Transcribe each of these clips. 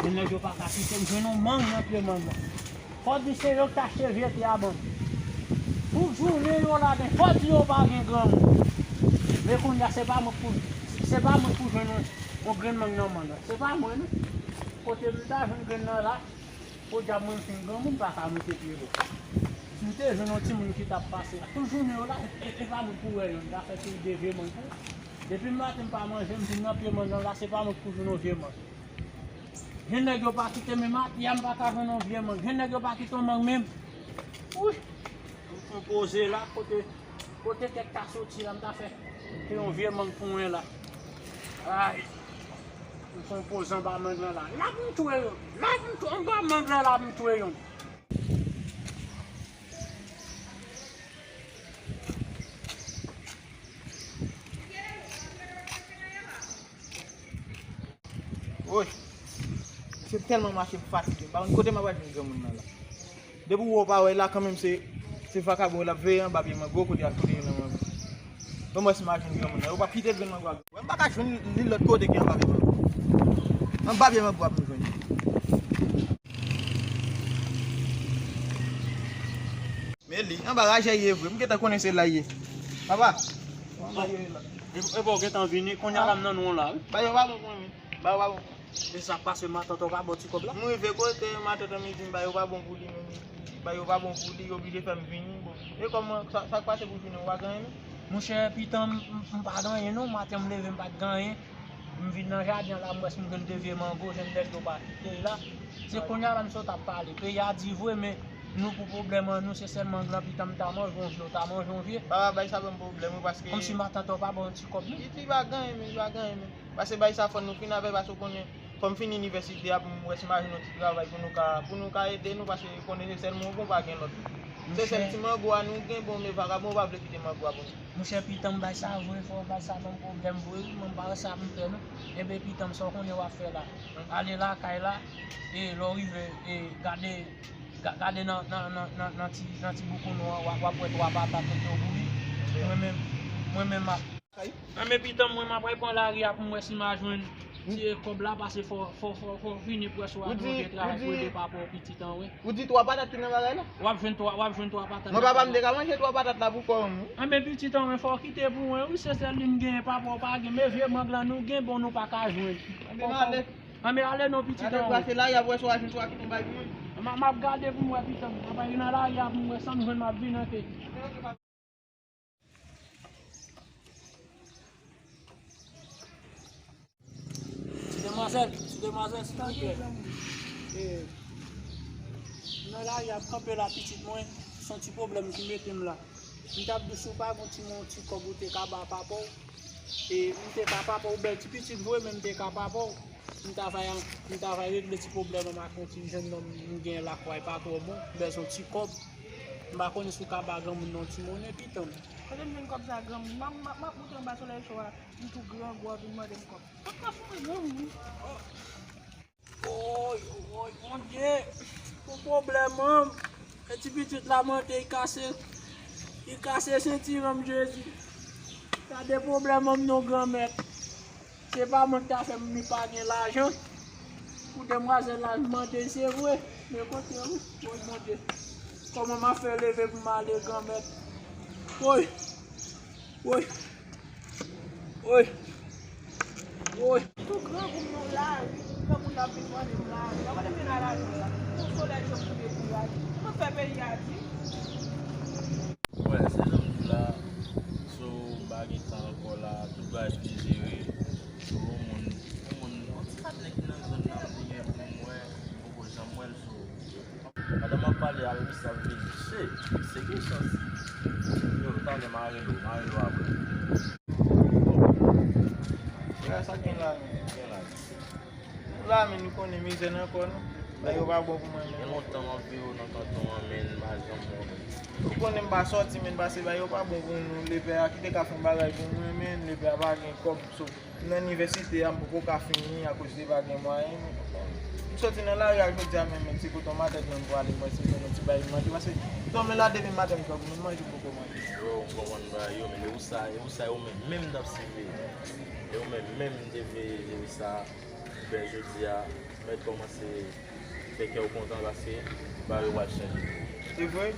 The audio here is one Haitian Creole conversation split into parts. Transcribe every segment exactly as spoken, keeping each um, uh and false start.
Gen nèg yo pa ka kite m jwenn yon mang nan pye mang nan. Fò di se yo k t achte vye tè a ban m. Tout jounen yo ladan, fò di yo pa gen granmoun. Men kounye a, se pa mwen k pou, se pa mwen k pou jwenn yon, yon grenn mang nan mang nan. Se pa mwen, non. Kote m ta jwenn grenn nan la? Podyab, mwen fin granmoun, m pa ka moute pye bò. Si m te jwenn yon timoun ki t ap pase la, tout jounen yo la, e, e, e pa mwen k pou wè yo, m ta fè se de vye mang pou. Depi maten m pa manje, m vin nan pye mang nan la, se pa mwen k pou jwenn yon vye mang. Gen nèg yo pa kite menm atè a, m pa ka jwenn yon vye mang. Gen nèg yo pa kite yon mang menm. Wi! M fon poze la, kote, kote tèt ta soti la, m ta fè. Ke yon vye mang pou mwen la. Ay! M fon poze anba mang lan la. La pou m twe yon. La pou m twe, anba mang lan la pou m twe yon. Woy. Misye tèlman mache m fatige. M pa konn kote m ap al jwenn granmoun nan la. Depi w wè w pa wè l la, kanmenm se, se vakabon l ap veye anba pye mango, kote y ap kote yo nan mango. Ban m wè si m a jwenn granmoun nan. Yo p ap kite grenn mango a. Wè m pa ka jwenn li lòt kote ki anba pye mango. Anba pye mango a pou m jwenn li. Men li, anba raje ye vre. M gentan konnen se la ye. Papa. Anba yo ye la. E, e bon, gentan vini. Kounye a la m nan nou la, wi. Ba yo pa bon pou mwen. Ba yo pa bon. E sa k pase, matant ou pa ba w ti kòb la? M rive kote, matant an, m di m ba yo pa bon pou li menm. Ba yo pa bon pou li, yo oblije fè m vini. Bon. E kòman, sa, sa k pase pou jounen, ou pa gen anyen non? Monchè, pitan m, m, m pa gen anyen non. Maten m leve, m pa t gen anyen. M vin nan jaden an la, m wè si m jwenn de vye mango, jan nèg yo pa kite la. Se kounye a la m sot ap pale. Peyi a di vre, men nou pou pwoblèm an nou, se sèlman granpitan m ta manje yon vye, ou ta manje yon vye. Papa, bay sa ban m pwoblèm, wi, paske kòmsi matant ou pa ba w yon ti kòb, non? Li di pa gen anyen, men li pa gen anyen, men. Paske bay sa fò nou fin avè, paske ou konnen, fò m fin inivèsite a pou m wè si m a jwenn yon ti travay pou nou ka, pou nou ka ede nou, paske ou konnen se sèl mwen, bon, pa gen lòt. Se sèl ti mango a nou gen, bon, men vakabon pa vle kite mango a pou nou. Monchè, pitan m, bay sa vre, fò w bay sa ban m pwoblèm vre, wi, mwen m pa wè sa pou m fè, non. Enben, pitan m, sa w konnen w ap fè la? Ale lakay la, e lè w rive, e gade, ga-, gade nan, nan, nan, nan, nan ti, nan ti boukounou an, w ap, w ap wè twa patat kote yo bouyi. Mwen menm, mwen menm, m ap Anben, pitan m, mwen, m ap al pran lari a pou m wè si m a jwenn ti kòb la, paske fò, fò, fò, fò fini pou wè si w a jwenn yon travay pou ede papa w pitit an, wi. Ou di twa patat ki nan bagay la? W ap jwenn twa, w ap jwenn twa patat. Mwen, papa m te ka manje twa patat la pou kò m, wi. Anben, pitit an, mwen, fò w kite pou mwen, wi, se sèl li m genyen, papa w pa gen, men vye mang lan nou gen, bon, nou pa ka jwenn. Anben, ale. Anben, ale non, pitit an, wi. Gade, pase lari a pou wè si w a jwenn twa ki tonbe pou mwen. M a, m ap gade pou m wè, pitan m. M ap al nan lari a pou m wè sa m jwenn, m ap vin anke. Ti demwazèl, ti demwazèl, silvouplè. E, m nan lari a, m kanpe la, pitit mwen, se yon ti pwoblèm ki mete m la. M t ap di w si w pa gen yon ti, yon ti kòb ou te ka ba papa w. E, m te ka papa w, bèl ti pitit vre, men m te ka papa w. M ta fè, m ta fè regle ti pwoblèm an ak yon ti jennonm m gen lakay pa twò bon, m bezwen yon ti kòb. M pa konnen si w ka ba granmoun nan yon ti monnen, pitan m. Kote m jwenn kòb sa, granmoun? M ap, m ap, m ap moute anba solèy cho a, m tou grangou, w ap vin mande m kòb. Kòb sa pou mwen, granmoun. Woy, woy, Bondye, pou pwoblèm an, e ti pitit la mande, li kase, li kase sentiran m, Jezi. Gade pwoblèm an non, Granmèt. Se pa mwen ki ta fè m ni pa gen lajan. Pou demwazèl la, m mande l, se vre. Men kote, wi, woy, Bondye. Kòman m ap fè leve pou m ale, Granmèt? Woy! Woy! Woy! Woy! Tou grangou m nan lari, granmoun ap vin mande m lari. Gade m vin nan lari konsa. Pou solèy cho pou dekouraje. Kòman fè peyi a di? Wè, se jan m di w la, so, m pa gen tan ankò la, tout bagay fini jere. So, yon moun, yon moun, yon ti patnè ki nan zòn nan, m te gen pou m wè, m poko janm wè l, so. Pandan m ap pale a, Louis ap vini. Se, se gen chans. Yo, talè, m a rele w, m a rele w apre. Frè, sa k gen la menm, sa k gen la menm? La, men nou konnen mizè nan kò nou. Bagay yo pa bon pou mwen, men. Gen lontan m ap viv nan kanton an, men m pa janm bon. Ou konnen m pa sòti, men, pase bagay yo pa bon pou nou. Lepè a ki te ka fè yon bagay pou mwen, men, lepè a pa gen kòb. So, nan inivèsite a, m poko ka fini akoz li pa gen mwayen, men. M sòti nan lari a jodi a menm, men, se kote yon matèt mwen m pwale, mwen, se yon ti bagay manje, pase, tonbe la depi maten m twòp, men manje m poko manje. Yo, m konprann bagay yo, men e ou sa, e ou sa, yo menm, menm m t ap siveye. E ou menm, menm m te veye, veye sa. Bèl jodi a, mèt kòmanse fè kè w kontan paske bagay yo pral chanje. Se vre?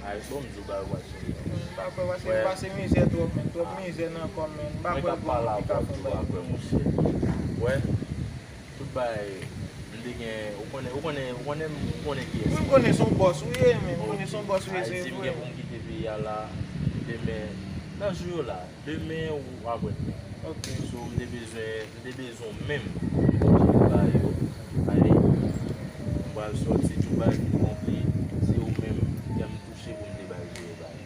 Ay, bon, m di w bagay yo pral chanje. M pa kwè, paske m pase mizè twòp, men twòp mizè nan kò m, men m pa kwè gon moun ki ka fè yon bagay. Mwen k ap pale avè w, ou pa kwè, monchè. Wè, tout bagay, m te gen, ou konnen, ou konnen, ou konnen, ou konnen kiyès. Wi, m konnen se yon bòs ou ye, men m konnen se yon bòs ou ye, se vre. Ayiti, m gen pou m kite peyi a la, demen, nan jou yo la. Demen ou apre demen. Ok. So, m te bezwen, m te bezwen w menm pou m kontinye ba yo. Ay, m pral sòti, tout bagay fin konpli. Se ou menm kè m touche pou m te bay jere ba yo.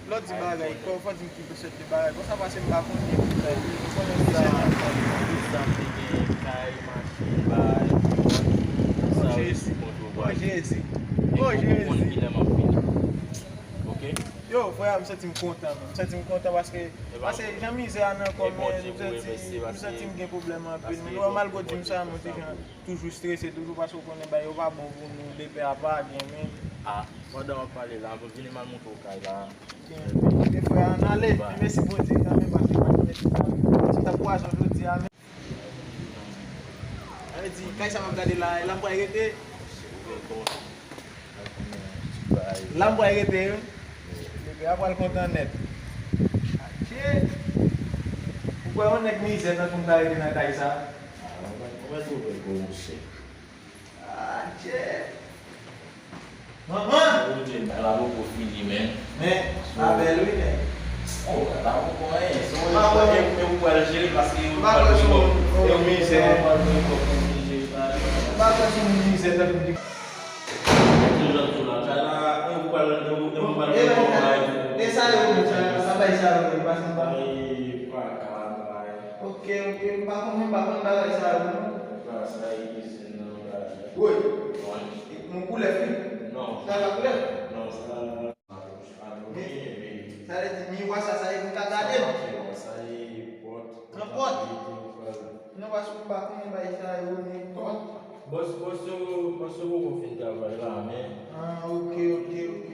Lè w di bagay, kò, fò di m ki sòt de bagay. Konsa pase m pa konnen ki bagay. Ou konnen se sa. Tout sa m te gen, kay, machin, bay, tout sa yo sou kont yo. O Jezi. O Jezi. Ou konn kilè m ap fini. Ok? Yo, frè, m santi m kontan, men. M santi m kontan paske, paske jan mizè a nan kò m, men, m santi, m santi m gen pwoblèm anpil. Men nòmal, gwo di m sa, mwen te jan toujou strese, toujou paske w konnen bagay yo pa bon pou nou, lepè a pa gen, men. A, pandan w ap pale la, vini m al montre w kay la. Gen, gen frè, ann ale, men mèsi Bondye kanmenm, paske pa gen nèg ki ta, ki ta kwaze w jodi a, men. Sa vle di, kay sa m ap gade la, e la m pral rete. La m pral rete, wi. Lepè a pral kontan nèt. Adje! Ou kwè yon nèg mizè tankou m ta rete nan kay sa? Mwen twò bèl pou ou, monchè. Adje! Manman! Ou di, la poko fini, men. Men, la bèl, wi, men. Oh, la poko anyen. Se ou, e ou pral jere, paske ou pral jere. E ou mizè. Ou pral jere, ou pral jere. M pa kwè se moun mizè tankou m di. Mèt yo jan tou la, kay la, e ou pral, e ou, e ou pral jere kòb la. E sa yo, sa, sa bay sa yo, paske m pa. Ay, pa ka, bay. Ok, ok, m pa konn, m pa konn bagay sa yo, non. Ba, sa e desen nan, ba. Wi. Wi. Mon koulèv, wi. Non. Sa la koulèv? Non, sa la. Sa vle di miwa sa, sa e pou ta gade. Sa e pòt. Nan pòt. Non, paske m pa konnen bay sa yo nenpòt. Bòs, bòs yo, bòs yo poko fin travay la, men. Ah, ok, ok, ok.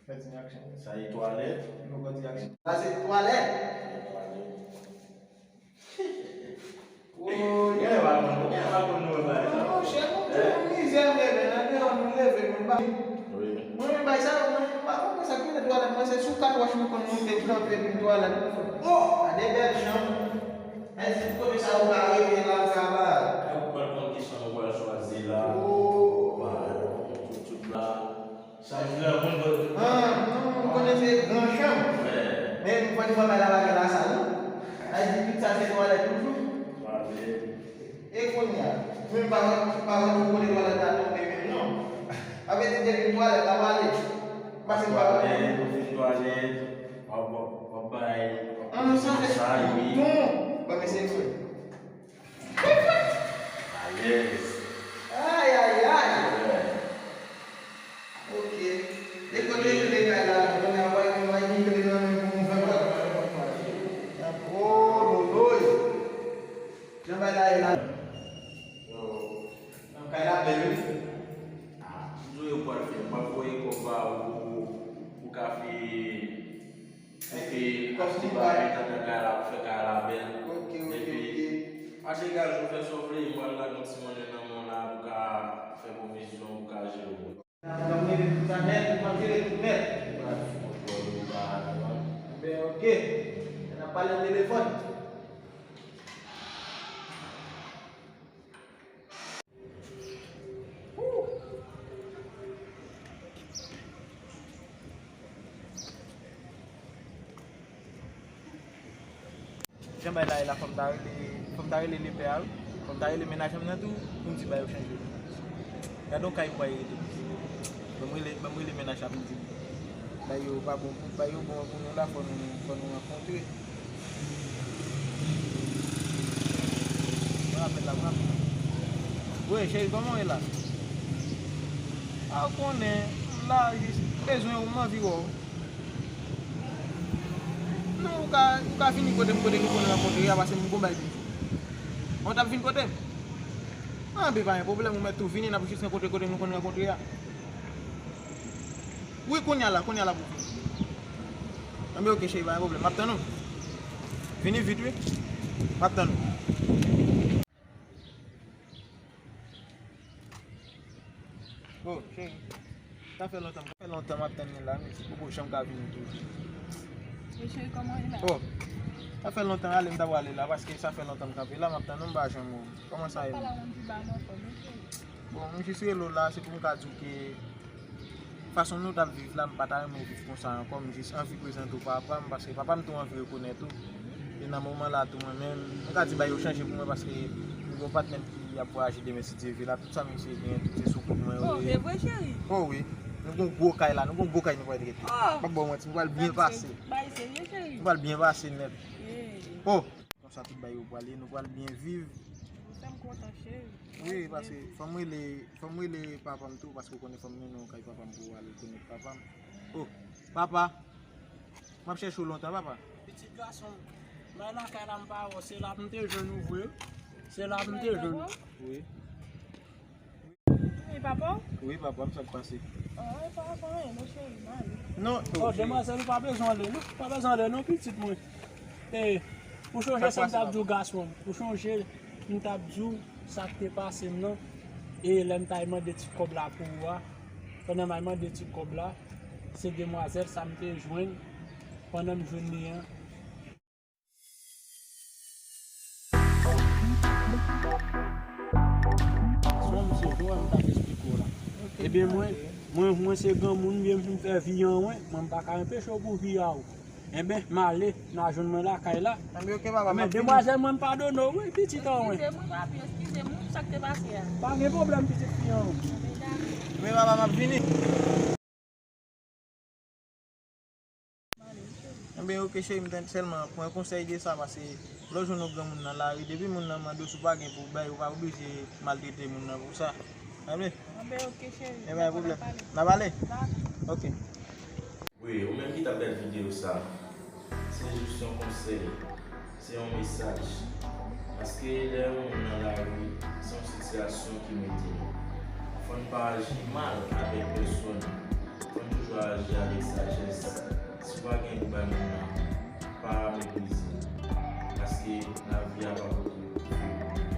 Fè ti aksyon. Sa e twalèt. Nou fè ti aksyon. Sa se twalèt. Sa e twalèt. Woy. Gen lè pa konn, gen lè pa konn nou wè bagay sa. Non, monchè, nou, eh? Nou mizè leve, nan deyò nou leve, nou pa. Wi. Mwen menm bay sa, mwen, m pa konprann sa ki rele twalèt, mwen se sou katwòch mwen konn moute, kanpe, epi twalèt. Oh! Gade bèl janm. Mèsi pou kote sa ou ka rete la, ou ka ba. E ou pral konn ki chanm ou pral chwazi la. Oh! Ba, tout, tout la. Sa vle di la moun vòlè. Ah, non, m konnen se gran chanm. Wi. Men m konn wè bagay la pa gen lasal, non. Sa vle di tout sa se twalèt toujou. Twalèt. E kounye a, men m pa wè, pa wè nou kote twalèt la tonbe menm, non. Sa vle di depi twalèt la pale. Paske m pa wè. Twalèt, ou fin twalèt, w ap, w ap, w ap bay, w ap. Ah, non, sa se sa, wi. Bon, men se vre. Alèz. Ay, ay, ay. Ok. E kote kle kay la, kounye a, w a gen kle nan men pou m fè pòt. Oh, boboy. Jan bagay la ye la. Yo. Nan kay la bèl, wi. Ah, m di w yo pral fè, m ap voye kòb ba ou, ou, ou ka fè. Epi, achte bagay, tann nan kay la pou fè kay la bèl. Ok, ok, ok. Epi, achte gaz ou fè sa w vle, m pral lage yon ti monnen nan men w la pou ka fè pwovizyon, pou ka jere w. N ap jere tout sa nèt, n ap jere tout nèt. Ou pa sou kontwòl ou, ou pa konprann. Ben, ok. N ap pale nan telefòn. Jan bagay la ye la, fò m ta rele, fò m ta rele lepè a, wi. Fò m ta rele mennaj an m nan tou, pou m di ba yo chanje. Gade yon kay m pral rete. Ban m rele, ban m rele mennaj la pou m di l. Bagay yo pa bon, bagay yo bon pou nou la, fò nou, fò nou rankontre. Rapèl la, m rapèl. Wi, cheri, kòman w ye la? A, ou konnen, m la jis bezwen ou, m anvi wè w. Non, ou ka, ou ka vini kote m, kote nou konn rankontre a, paske m gon bagay pou di w. Bon, w t ap vin kote m? Anben, pa gen pwoblèm, ou mèt tou vini, n ap jis rankontre kote nou konn rankontre a. Wi, kounye a la, kounye a la pou vini. Anben, oke, cheri, pa gen pwoblèm, m ap tann ou. Vini vit, wi. M ap tann ou. Oh, cheri. Sa fè lontan, sa fè lontan m ap tann li la, men si poko janm ka vini toujou. E cheri, kòman w ye la? Oh, sa fè lontan, ale m ta prale la, paske sa fè lontan m kanpe la, m ap tann ou, m pa janm wè w. Kòman sa ye? Pale a moun pi ba m ankò, men cheri. Bon, m jis rele w la, se pou m ka di w ke fason nou t ap viv la, m pa ta renmen viv konsa ankò, m jis anvi prezante w papa m, paske papa m tou anvi rekonèt ou. E nan moman la tou mwen menm, m ka di bagay yo chanje pou mwen paske m gen yon patnè m ki ap vwayaje demen si Dye vle la, tout sa misye genyen, tout se sou kont mwen yo ye. Oh, e vre, cheri? Oh wi, nou gen yon gwo kay la, nou gen yon gwo kay nou pral rete. Oh! M p ap ba w manti, nou pral byen pase. Bagay serye, cheri? Nou pral byen pase nèt. Oh! Konsa tout bagay yo prale, nou pral byen viv. Ou fè m kontan, cheri. Wi, paske fò m rele, fò m rele papa m tou, paske ou konnen fò m mennen w kay papa m pou w al rekonèt papa m. Oh, papa, m ap chèche w lontan, papa. Pitit gason m, bay lakay la m pa wè w, se la m te jwenn ou vre. Se la m te jwenn ou. Wi. Wi, papa? Wi, papa m, sa k pase? Ah, e pa, pa anyen, non, cheri, m ale. Non, oh, demwazèl, ou pa bezwen ale, non. Ou pa bezwen ale, non, pitit mwen. E, ou chonje sa m t ap di w, gason m? Ou chonje m t ap di w sa k te pase m nan? E lè m t al mande ti kòb la pou ou a, pandan m al mande ti kòb la, se demwazèl sa m te jwenn, pandan m jwenn li an. Sou misye, jan m t ap esplike w la. Ebyen, mwen, mwen, mwen se granmoun, m vin fè vi an, mwen, mwen m pa ka anpeche w pou vi a ou. Enben, m ale, n a jwenn mwen lakay la. Enben, oke, papa, m ap vini. Demwazèl, mwen, m padone w, wi, pitit an, mwen. Eskize m, wi, papi, eskize m, wi, pou sa k te pase a. Pa gen pwoblèm, pitit fi an. Enben, papa, m ap vini. Enben, oke, cheri, m te sèlman pran konsèy de sa, paske lè w jwenn yon granmoun nan lari, depi moun nan mande w si w pa gen pou w bay, ou pa oblije maltrete moun nan pou sa. Tande? Enben, oke, cheri. Enben, pa pwoblèm. N a pale. N a pale? Dakò. Oke. Wi, ou menm ki t ap gade videyo sa, se jis yon konsèy, se yon mesaj. Paske lè yon moun nan lari, se yon sitiyasyon ki mete nou. Fò n pa aji mal avèk pèsòn. Fò n toujou aji avèk sajès. Si w pa gen pou bay moun nan, pa meprize l. Paske lavi a pa pote frui pou tout moun.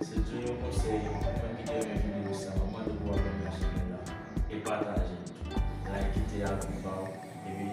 Se tou yon konsèy, ou menm ki te renmen videyo sa, m ap mande w pou w abòne a chanèl la e pataje l tou. Like, kite avi pa w, epi